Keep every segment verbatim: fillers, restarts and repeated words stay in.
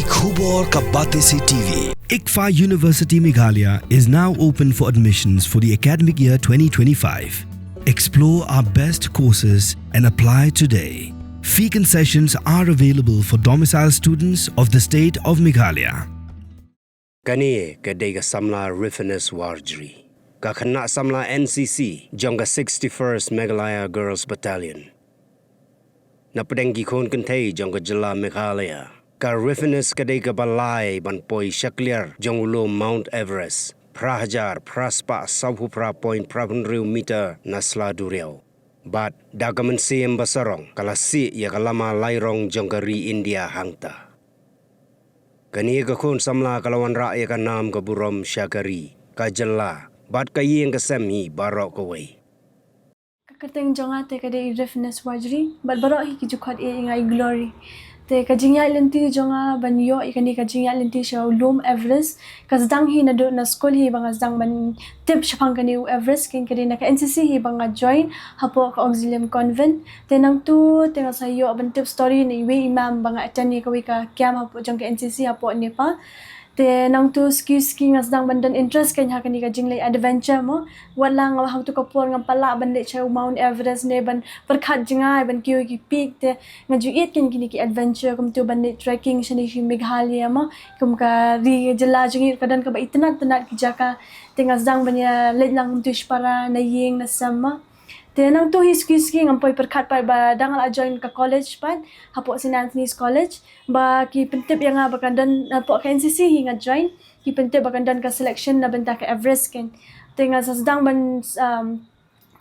Khubor ka Batesi T V. ICFAI University Meghalaya is now open for admissions for the academic year twenty twenty-five. Explore our best courses and apply today. Fee concessions are available for domicile students of the state of Meghalaya. Kane ka dei ka samla Rifinus Warjri, ka khynnah samla N C C jong ka sixty-first Meghalaya Girls Battalion. Na pdeng ki khun kynthei jong ka jylla Meghalaya, ka Rifinus ka dei kaba lai ban poi sha kliar jong u lum Mount Everest, phra hajar phra spah sawphew phra point phra hynriew meter na sla duriaw. Bad da ka mynsiem ba sarong ka la sih ïa ka lama lairong jong ka ri India hangta. Kane ka khun samla ka la wanrah ïa ka nam ka burom sha ka ri, ka jylla bad ka ïing ka sem hi baroh kawei. Ka kyrteng jong nga te ka dei Rifinus Warjri, bad baroh hi ki ju khot ïa nga i Glory. Te ka jingïaid lynti jong nga ban ïoh ïa kane ka jingïaid lynti sha u lum Everest ka sdang hi naduh na skul hi ba nga sdang ban tip shaphang kane u Everest, kane ka dei na ka N C C hi ba nga join hapoh ka Auxilium Convent. Te nangtu te nga sa ïoh ban tip story na iwei i mam ba nga attend ïa kawei ka camp hapoh jong ka N C C hapoh Nepal. Te nangtu suki suki nga sdang ban don interest kein ha kane ka jingleit adventure mo. Wat la nga hangtu ka por ngam pat lah ban leit sha u Mount Everest ne ban pyrkhat jngai ban kiew ki peak, te nga ju ïeit kein kine ki adventure kumtu ban leit trekking shane sha Meghalaya mo. Kum ka ri jylla jong ngi ka don kaba itynnad tynnad ki jaka. Te nga sdang ban ïa leit lang kumtu shipara na ïing na sem mo. Te nangtu hi suki suki ngam poi pyrkhat pat ba dang la join ka college pat, hapoh Saint Anthony's College, ba ki pyntip ïa nga ba kan don, hapoh ka N C C hi nga join, ki pyntip ba kan don ka selection na bynta ka Everest kein. Te nga sa sdang ban, um,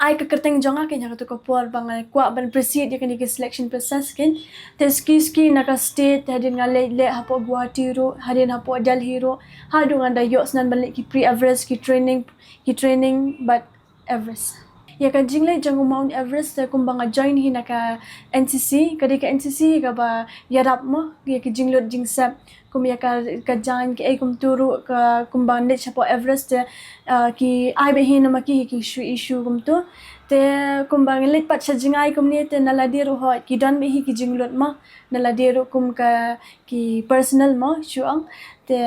ai ka kyrteng jong nga kein ha katu ka por ba nga kwah ban proceed ïa kane ka selection process kein. Te suki suki na ka state, hadien nga leit leit hapoh Guwahati ruh, hadien hapoh Delhi ruh, haduh ngan da ïoh snan ban leit ki pre-Everest, ki training, ki training bad Everest. Ïa ka jingleit jong u Mount Everest te kumba nga join hi na ka N C C, ka dei ka N C C kaba ïarap mo ïa ka jinglut jingsep, kum ïa ka, ka jaiñ kaei kumtu ruh, ka kumba leit shapoh Everest te, ah, ki ai beit hi namar ki hi ki shu issue kumtu. Te kumba nga leit pat sha jngai kumne te na lade ruh hooid ki don beit hi ki jinglut mo, na lade ruh kum ka ki personal mo shu ong. Te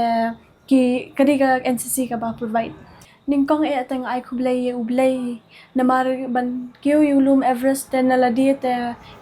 ki, ka dei ka N C C kaba provide. Nyngkong eh te nga ai khublei ïa U Blei namar ban kiew ïa u lum Everest te na lade te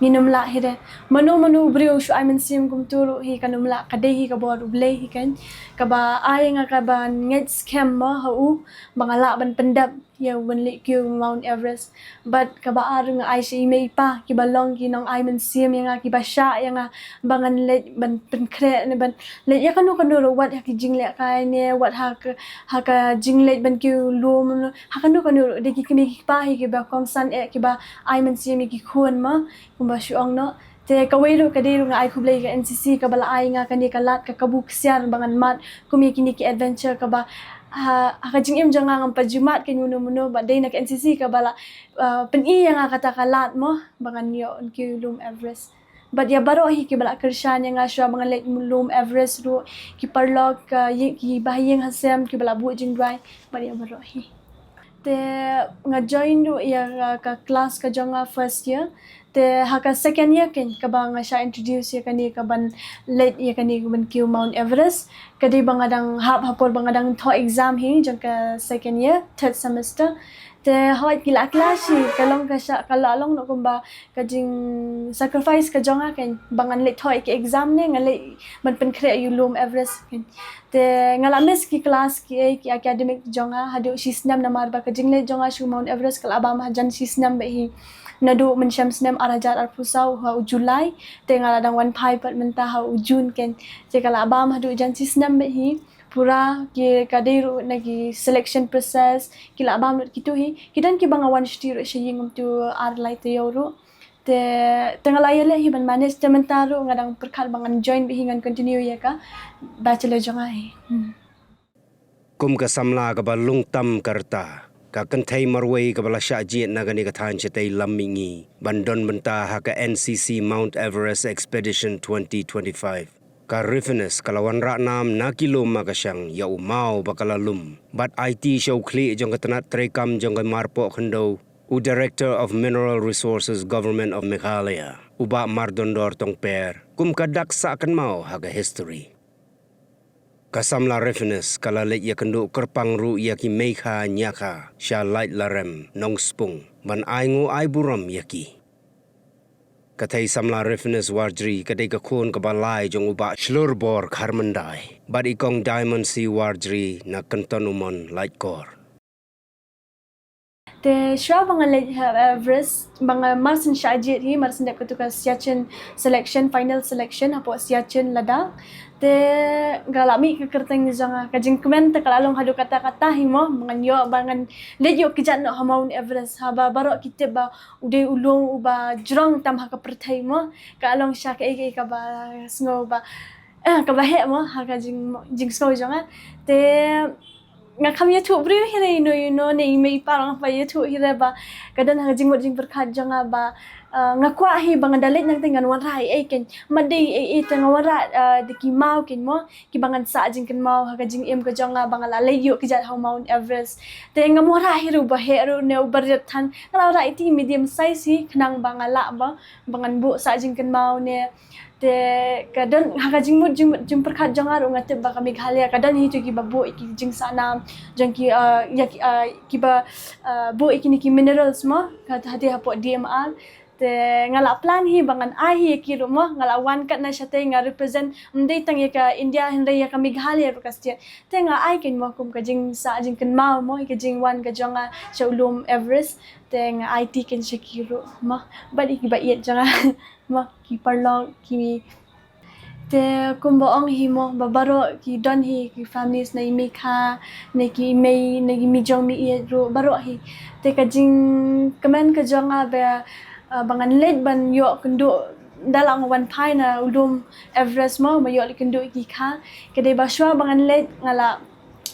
ngin ym lah hi de. Mano mano u briew shu ai mynsiem kumtu ruh hi kan ym lah, ka dei hi ka bor U Blei hi kein, kaba ai nga kaban ngeit skhem mo ha u ba nga lah ban pyndep ïa u ban leit kiew Mount Everest. Bad kaba ar nga ai sha i mei i pa kiba long ki nong ai mynsiem ïa nga, kiba shah ïa nga ba ngan leit ban pynkhreh ne ban leit ïa kano kano ruh, wat ha ki jinglehkai ne wat ha ka, ha ka jingleit ban kiew lum, ha kano kano ruh. Dei ki kmie ki kpa hi kiba kongsan eh, kiba ai mynsiem ïa ki khun mo, kumba shu ong noh. Te kawei ruh ka dei ruh nga ai khublei ïa ka N C C kaba la ai nga kane ka lad ka kabu ksiar ba ngan mad kum ïa kine ki adventure kaba ha, ha ka jingim jong nga ngam pat ju mad kein mano mano, bad dei na ka N C C kaba la, uh, pyni ïa nga kata ka lad mo ba ngan ïoh kiew lum Everest. Bad ïa baroh hi kiba la kyrshan ïa nga shuwa ba ngan leit lum Everest ruh, ki paralok, ka ïing, ki bahaïing hasem kiba la buh jingduwai, bad ïa baroh hi. Te nga join ruh ïa ka, ka class ka jong nga first year. Te ha ka second year kein kaba nga shah introduce ïa kane kaban leit ïa kane kaban kiew Mount Everest. Ka dei ba nga dang hap ha por ba nga dang thoh exam hi jong ka second year, third semester. Te hooid ki la kylla shi, ka long ka shah, ka la long noh kumba ka jing sacrifice ka jong nga kein ba ngan leit thoh ïa ki exam ne ngan leit ban pynkhreh ïa u lum Everest kein. Te nga la miss ki class kiei ki academic jong nga haduh shi snem namar ba ka jingleit jong nga sha Mount Everest ka la bam hajan shi snem beit hi. Naduh mynshem snem ar hajar arphew saw ha u July, te nga la dang wan phai pat mynta ha u June kein. Te ka la bam haduh jan shi snem beit hi. Pura ki, ka dei ruh na ki selection process, ki la bam ruh kitu hi. Ki don kiba nga wan shuti ruh sha ïing kumtu ar lai taïew ruh. Te, te nga la ïaleh hi ban manage, te mynta ruh nga dang pyrkhat ba ngan join beit hi, ngan continue ïa ka bachelor jong nga hi. Hmm. Kum ka samla kaba lung tam ka rta, ka kynthei marwei kaba la shah jied na kane ka thaiñ shatei lam mihngi ban don bynta ha ka N C C Mount Everest Expedition twenty twenty-five, ka Rifinus ka la wanrah nam na ki lum makashang ïa u maw ba ka la lum bad aiti sha u khlieh jong ka tnat treikam jong ka marpoh khyndew, u Director of Mineral Resources, Government of Meghalaya, u Bah Mardondor Tongper, kum ka dak sah kynmaw ha ka history. Ka samla Refinus ka la leit ïakynduh kyrpang ruh ïa ki meikha ñiakha sha Laitarem, Nongspung, ban ai nguh ai burom ïa ki. Ka thei samla Refinus Warjri ka dei ka khun kaba lai jong u Bah Shlur Bor Kharmyndai bad i Kong Diamond C Warjri na Kynton Umon, Laitkor. Te shuwa ba nga leit ha Everest, ba nga mar shen shah jied hi, mar shen dep katu ka Siachen selection, final selection hapoh Siachen, Ladakh. Te nga la mih ka kyrteng jong nga, ka jingkmen te ka la long haduh katta katta hi mo, ba ngan ïoh, ba ngan leit ïoh kjat noh ha Mount Everest, haba baroh ki tip ba u dei u lum uba jrong tam ha ka pyrthei mo. Ka long sha kaei kaei kaba sngew ba, eh, kaba heh mo ha ka jing, jingsngew jong nga. Te nga kham ïathuh briew hi re, ino ino, ne i mei i pa ruh ngam pat ïathuh hi re ba ka don ha ka jingmut jingpyrkhat jong nga ba, ah, nga kwah hi ba ngan da leit nangta ngan wanrah ei ei kein. Ym dei ei ei te nga wanrah, ah, da ki maw kein mo, kiba ngan sah jingkynmaw ha ka jingim ka jong nga ba nga la leit ïoh kjat ha Mount Everest. Te ngam wanrah hi ruh ba heh ruh ne uba rit than, nga la wanrah iti medium size hi khnang ba nga lah ba, ba ngan buh sah jingkynmaw ne. Te ka don ha ka jingmut, jingmut jingpyrkhat jong nga ruh, nga tip ba ka Meghalaya ka don hi tu kiba buh ïa ki jingsah nam jong ki, ah, ïa ki, ah, kiba, ah, buh ïa kine ki minerals mo, ka hati hapoh D M R. Te nga la plan hi ba ngan ai hi ïa ki ruh mo, nga la wan katne shatei nga represent, ym dei tang ïa ka India hynrei ïa ka Meghalaya ruh ka state. Te nga ai kein mo kum ka jingsah jingkynmaw mo, ïa ka jingwan ka jong nga sha u lum Everest. Te nga ai ti kein sha ki ruh mo, bad ïa kiba ïeit jong nga mo, ki paralok, ki. Te kumba ong hi mo, ba baroh ki don hi ki families, na i meikha, na ki mei, na ki mijong miet ruh, baroh hi. Te ka jingkmen ka jong nga ba, ah, ba ngan leit ban ïoh kynduh, da la nga wan phai na u lum Everest mo, ba ïoh leit kynduh ïa ki kha. Ka dei ba shuwa ba ngan leit nga la,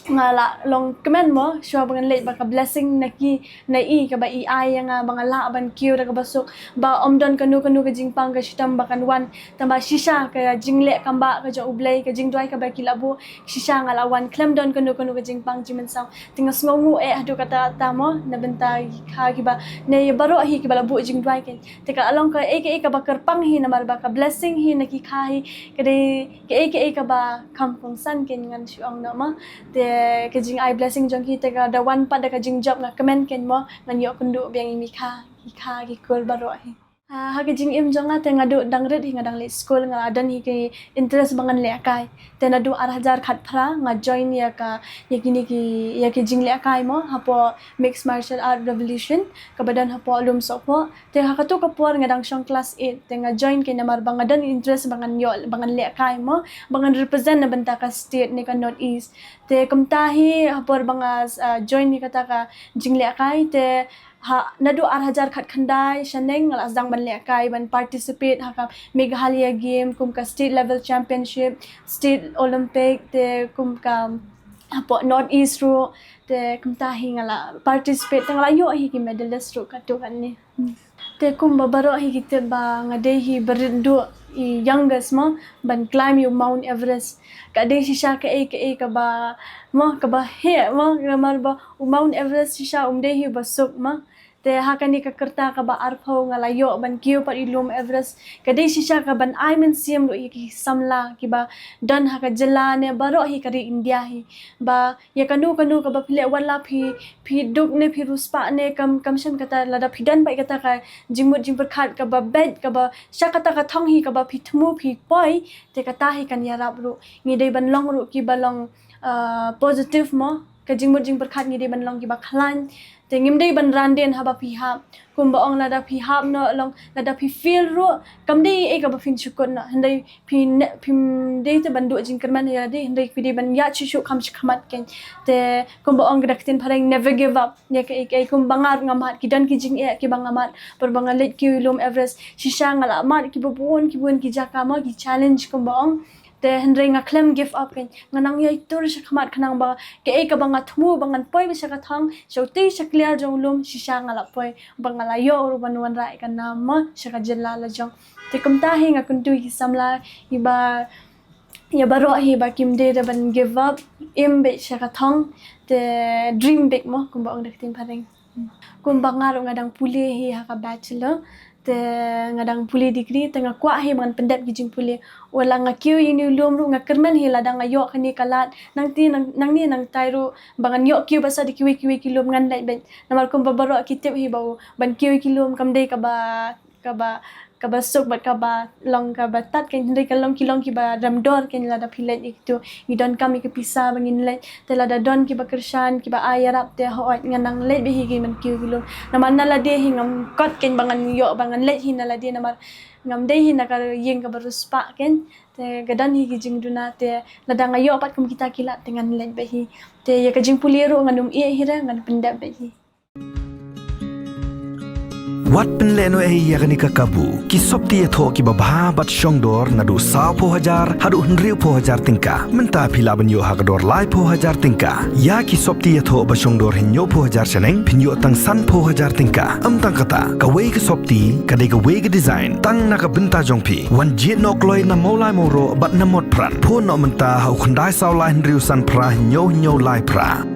nga la long kmen mo, shuwa ba ngan leit ba ka blessing na ki, na i kaba i ai ïa nga ba nga lah ban kiew da kaba suk, ba ym don kano kano ka jingpang ka shitom ba kan wan, tangba shisha ka jingleh kam ba ka jong U Blei, ka jingduwai kaba ki la buh, shisha nga la wan khlem don kano kano ka jingpang jingmynsaw. Te nga sngewnguh eh haduh katta katta mo, na bynta ki kha kiba, ne ïa baroh hi kiba la buh jingduwai kein. Te ka la long kaei kaei kaba kyrpang hi namar ba ka blessing hi na ki kha hi, ka dei kaei kaei kaba kham kongsan kein ngan shu ong noh mo. Te ka jingai blessing jong ki te ka da wan pat da ka jingjop, nga kmen kein mo, ngan ïoh kynduh biang ïa i meikha, ki kha ki kur baroh hi. Ah, ha ka jingim jong nga te nga duh dang rit hi nga dang leit skul, nga la don hi ki interest ba ngan lehkai. Te naduh ar hajar khatphra nga join ïa ka, ïa kine ki, ïa ki jinglehkai mo, hapoh Mixed Martial Art Revolution kaba don hapoh Lum Sohphoh. Te ha katu ka por nga dang shong class eight, te nga join kein namar ba nga don interest ba ngan ïoh, ba ngan lehkai mo, ba ngan represent na bynta ka state ne ka North East. Te kumta hi ha por ba nga, ah, join ïa kata ka jinglehkai, te ha naduh ar hajar khatkhyndai shaneng nga la sdang ban lehkai, ban participate ha ka Meghalaya Game, kum ka state level championship, state Olympic, te kum ka hapoh North East ruh, te kumta hi nga la participate, te nga la ïoh hi ki medalist ruh katto katne. Hmm. Te kumba baroh hi ki tip ba nga dei hi ba rit duh, i youngest mo, ban climb ïa u Mount Everest. Ka dei shisha kaei kaei kaba mo, kaba heh mo, namar ba u Mount Everest shisha um dei hi ba suk mo. Te ha kane ka rta kaba arphew nga la ïoh ban kiew pat ïa u lum Everest. Ka dei shisha kaban ai mynsiem ruh ïa ki samla kiba don ha ka jylla ne baroh hi ka ri India hi. Ba ïa kano kano kaba phi leh, wat la phi, phi duk ne phi riewspah ne kam, kam shym kata, lada phi don bad kata ka jingmut jingpyrkhat kaba beit, kaba sha kata ka thong hi kaba phi thmu phi poi, te kata hi kan ïarap ruh. Ngi dei ban long ruh kiba long, ah, positive mo, ka jingmut jingpyrkhat ngi dei ban long kiba khlaiñ. Te ngim dei ban randien haba phi hap. Kumba ong lada phi hap noh, long lada phi fail ruh, kam dei ei kaba phin shu kut noh. Hynrei phi ne, phim dei te ban duh jingkyrmen ïa lade, hynrei phi dei ban ïaid shuh shuh kham shakhmat kein. Te kumba ong ka ktien phareng, never give up. Ïa kaei kaei, kumba nga ruh nga mad, ki don ki jingeh kiba nga mad. Por ba nga leit kiew ïa u lum Everest, shisha nga la mad kiba bun, kiba bun ki jaka mo, ki challenge kumba ong. Te hynrei nga khlem give up kein. Nga nang ïai tur shakhmat khnang ba kaei kaba nga thmu ba ngan poi ba sha ka thong, sha utei sha kliar jong u lum, shisha nga la poi. Ba nga la ïoh ruh ban wanrah ïa ka nam mo sha ka jylla la jong. Te kumta hi nga kyntu ïa ki samla, ïa ba, ïa baroh hi ba kim dei ruh ban give up, im beit sha ka thong, te dream big mo, kumba ong da ka ktien phareng. Kumba nga ruh nga dang pule hi ha ka bachelor, Te nga dang pule degree, te nga kwah hi ba ngan pyndep ki jingpule. Wat la nga kiew ïa uni u lum ruh, nga kyrmen hi lada nga ïoh kane ka lad. Nangta nang, nangne nangtai ruh ba ngan ïoh kiew ba sah da kiwei kiwei ki lum ngan leit beit. Namar kumba baroh ki tip hi ba u ban kiew ïa ki lum kam dei kaba, kaba, kaba suk bad kaba long kaba tad, kan, hynrei ka long, ki long kiba rem dor, kan, lada phi leit ïa kito. Ngi donkam ïa ka pisa ba ngin leit. Te lada don kiba kyrshan, kiba ai ïarap, te hooid ngan nang leit beit hi ki ban kiew ki lum. Namar na lade hi ngam kot, kan, ba ngan ïoh ba ngan leit hi na lade, namar ngam dei hi na ka ïing kaba riewspah, kan. Te ka don hi ki jingduna, te lada nga ïoh pat kum kita ki lad te ngan leit beit hi. Te ïa ka jingpule ruh ngan ym ïeh hi re, ngan pyndep beit hi. Wat pynlehnohei ïa kane ka kabu. Ki sopti ïathoh kiba bha bad shongdor naduh sawphew hajar haduh hynriewphew hajar tyngka. Mynta phi lah ban ïoh ha ka dor laiphew hajar tyngka. Ïa ki sopti ïathoh ba shongdor hynñiewphew hajar shaneng phin ïoh tang sanphew hajar tyngka. Ym tang kata, kawei ka sopti ka dei kawei ka design tang na ka bynta jong phi. Wan jied noh kloi na Mawlai Mawroh bad na Motphran. Phone noh mynta ha u khyndai saw lai hynriew san phra hynñiew hynñiew lai phra.